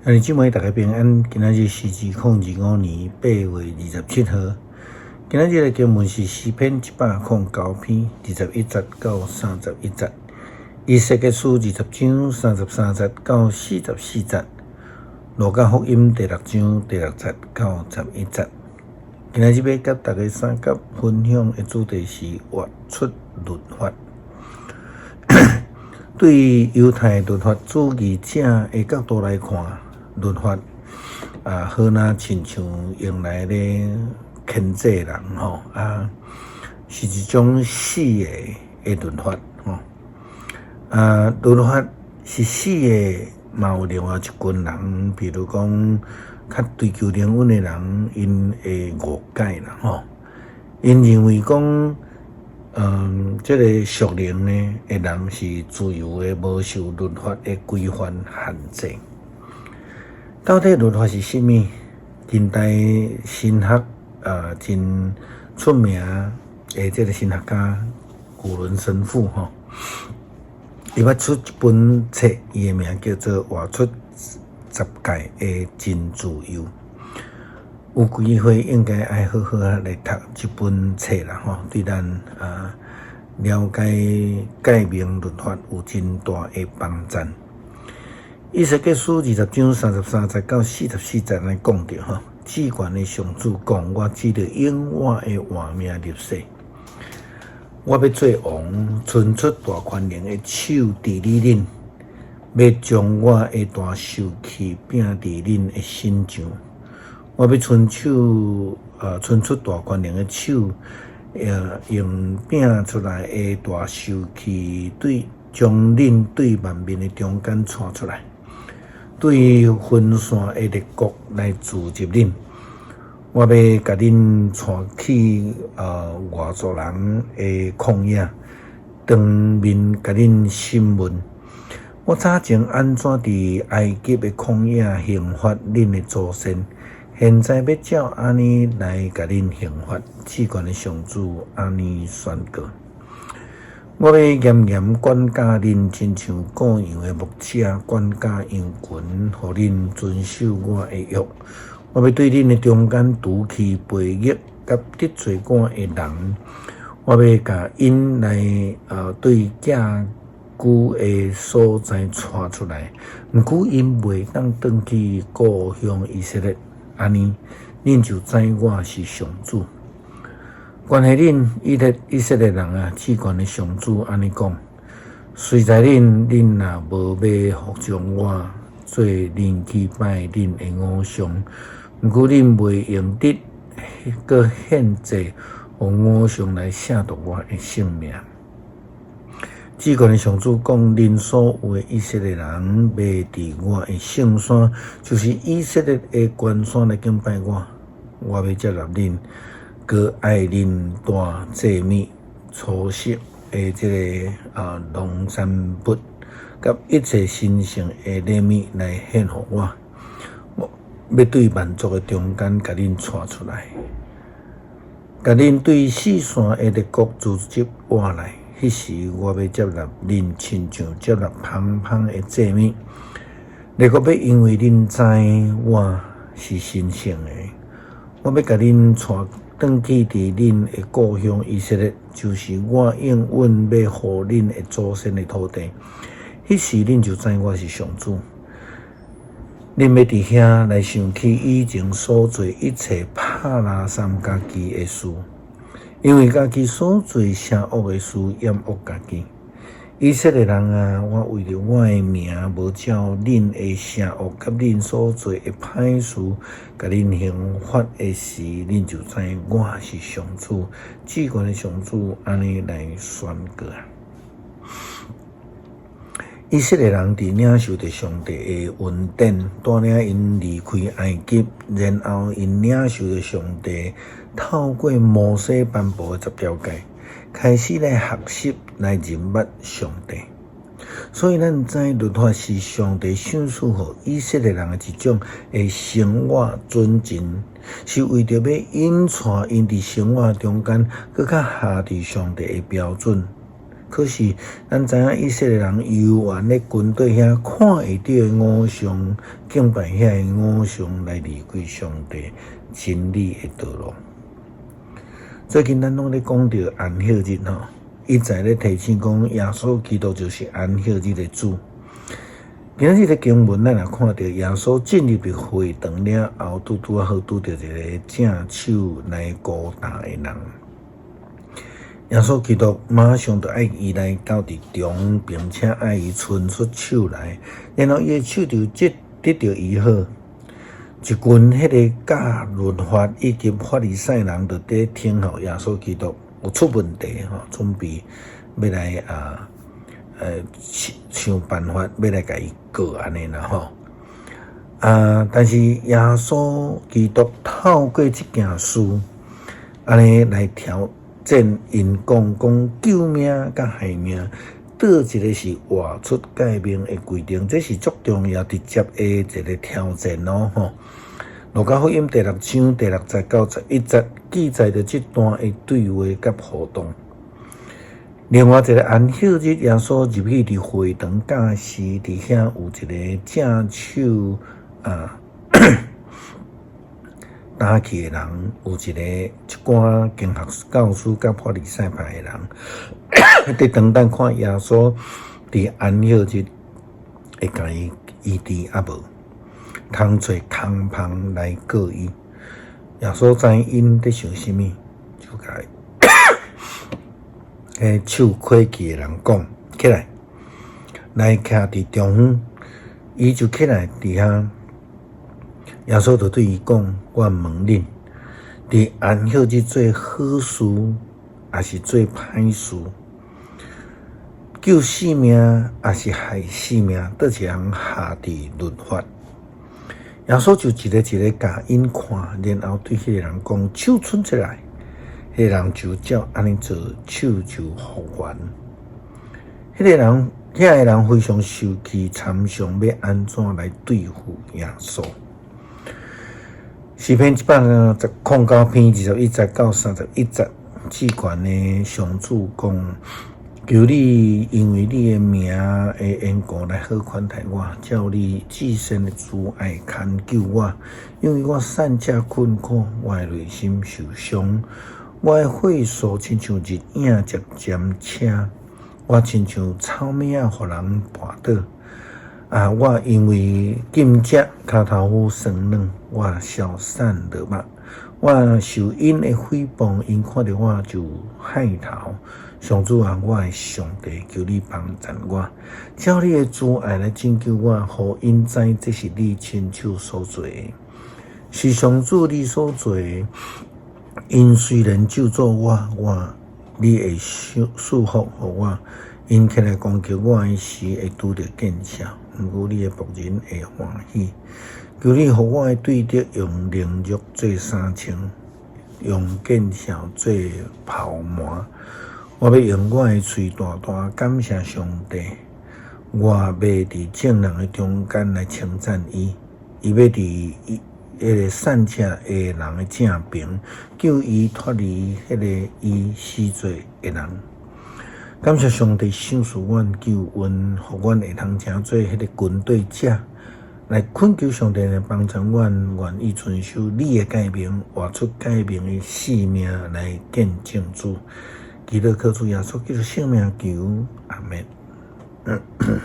兄弟姊妹，大家平安。今仔日是2025年8月27號。今仔日的經文是詩篇109篇21節到31節，以西結書20章33節到44節，路加福音第六章第六節到11節。今仔日欲佮大家相佮分享的主題是活出律法。對猶太律法主義者的角度來看，律法啊，好若親像用來咧牽制人吼啊，是一種死的的律法吼啊，律法是死的，嘛有另外一群人，比如講較追求靈恩的人，𪜶會誤解啦吼，𪜶認為講，這個屬靈呢的人是自由的，無受律法的規範限制。到底律法是啥物？近代神學啊，真出名的這個神學家古倫神父吼，伊捌出一本冊，伊的名叫做《活出十誡的真自由》。有機會應該愛好好仔來讀這本冊啦吼，對咱啊了解誡命律法有真大的幫助。以西結書20章33節到44節來講著吼，至懸的上主講：我指著永活的活命立誓，我欲做王，伸出大權能的手治理恁，欲將我的大受氣摒佇恁的身上。我欲伸手，伸出大權能的手，用摒出來的大受氣，對將恁對萬民的中間帶出來，對分散的列國來聚集恁。我欲共恁帶去外族人的曠野，當面共恁審問。我早前按怎佇埃及的曠野刑罰恁的祖先，現在欲照按呢來共恁刑罰。至懸的上主按呢宣告。我欲嚴嚴管教恁，親像顧羊的牧者管教羊群，予恁遵守我的約。我欲對恁的中間除去悖逆佮得罪我的人，我欲共𪜶來對寄居的所在帶出來，毋過𪜶袂當轉去故鄉以色列。按呢，恁就知我是上主。關係恁以色列人啊，至懸的上主按呢講：隨在恁，恁若無欲服從我，做恁去拜恁的偶像，毋過恁袂用得閣獻祭，予偶像來褻瀆我的聖名。至懸的上主講：恁所有的以色列人，欲佇我的聖山，就是以色列的懸山來敬拜我，我欲接納恁。閣愛恁帶祭物、粗色的這个農產物，佮一切神聖的禮物來獻予我。我欲對萬族的中間共恁帶出來，共恁對四散的列國聚集活來。彼時我欲接納恁，親像接納芳芳的祭物。列國欲因為恁知我是神聖的，我欲共恁帶轉去佇恁的故鄉以色列，就是我應允欲予恁的祖先的土地。彼時恁就知我是上主。恁欲佇遐來想起以前所做一切拍拉三家己的事，因為家己所做邪惡的事，厭惡家己。以色列人啊，我為著我的名，無照恁的邪惡佮恁所做的歹事，共恁刑罰的時，恁就知我是上主，至懸的上主，按呢來宣告啊！以色列人佇領受著上帝的恩典，帶領𪜶離開埃及，然後𪜶領受著上帝透過摩西頒布的十條誡。開始來學習來認捌上帝，所以咱知律法是上帝賞賜予以色列人的一種的生活準繩，是為著欲引帶𪜶佇生活中間閣較合佇上帝的標準，可是咱知影以色列人猶原咧跟綴遐看會著的偶像，敬拜遐个偶像來離開上帝真理的道路。最近咱攏咧講著安息日吼，一再咧提醒講耶穌基督就是安息日的主。今仔日的經文，咱若看著耶穌進入佇會堂了後，拄拄仔好拄著一个正手來孤焦的人。耶穌基督馬上就愛伊來到佇中，並且愛伊伸出手來，然後伊的手就得著醫好。一群彼个教律法以及法利賽人就佇聽候耶穌基督有出問題吼，準備欲來啊。想辦法欲來共伊告按呢啦吼。啊！但是耶穌基督透過這件事，按呢來挑戰𪜶講講救命佮害命，佗一个是活出誡命的規定，這是足重要直接的一个挑戰哦吼。路加福音第六章第六節到11節記載著這段的對話佮互動。另外一个安息日，耶穌入去佇會堂教時，佇遐有一个正手啊焦去的人，有一个一寡經學教師佮法利賽派的人，佇等等看耶穌佇安息日會共伊醫治抑無，通揣空縫來告伊。耶穌知𪜶佇想啥物，就共彼手虧去的人講起來，來徛佇中央，伊就起來佇遐。耶穌就對伊講：我問恁，佇安息日做好事，抑是做歹事？救性命，抑是害性命？佗一項下佇律法？耶穌就一个一个共𪜶看，然後對彼个人講：手伸出來。彼个人就照按呢做，手就復原。彼个人，遐个人非常受氣，參詳欲按怎來對付耶穌。詩篇109篇21節到31節，至懸的上主講：求你因為你的名的緣故來好款待我，照你至聖的慈愛牽救我，因為我散赤困苦，我的內心受傷。我的血數親像日影漸漸赤，我親像草物仔，予人絆倒。啊！我因為禁食，跤頭趺酸軟，我消散落肉。我受𪜶的誹謗，𪜶看著我就害頭。上主啊，我的上帝，求你幫贊我，照你的慈愛來拯救我，予𪜶知這是你親手所做的，是上主你所做的。𪜶雖然咒詛我，你會賜福予我。𪜶起來攻擊我的時，會拄著見笑。毋過你的僕人會歡喜。求你予我的對敵用凌辱做衫穿，用見笑做袍縵。我欲用我的喙大大感謝上帝。我欲佇眾人的中間來稱讚伊。伊欲佇彼个散赤的人的正爿，救伊脫離彼个以死罪的人。感謝上帝賞賜阮救恩，予阮會通成做彼个軍隊者，來懇求上帝來幫助阮，願意遵守你的誡命，活出誡命的生命來見證主。祈禱靠主耶穌基督聖名求，阿門。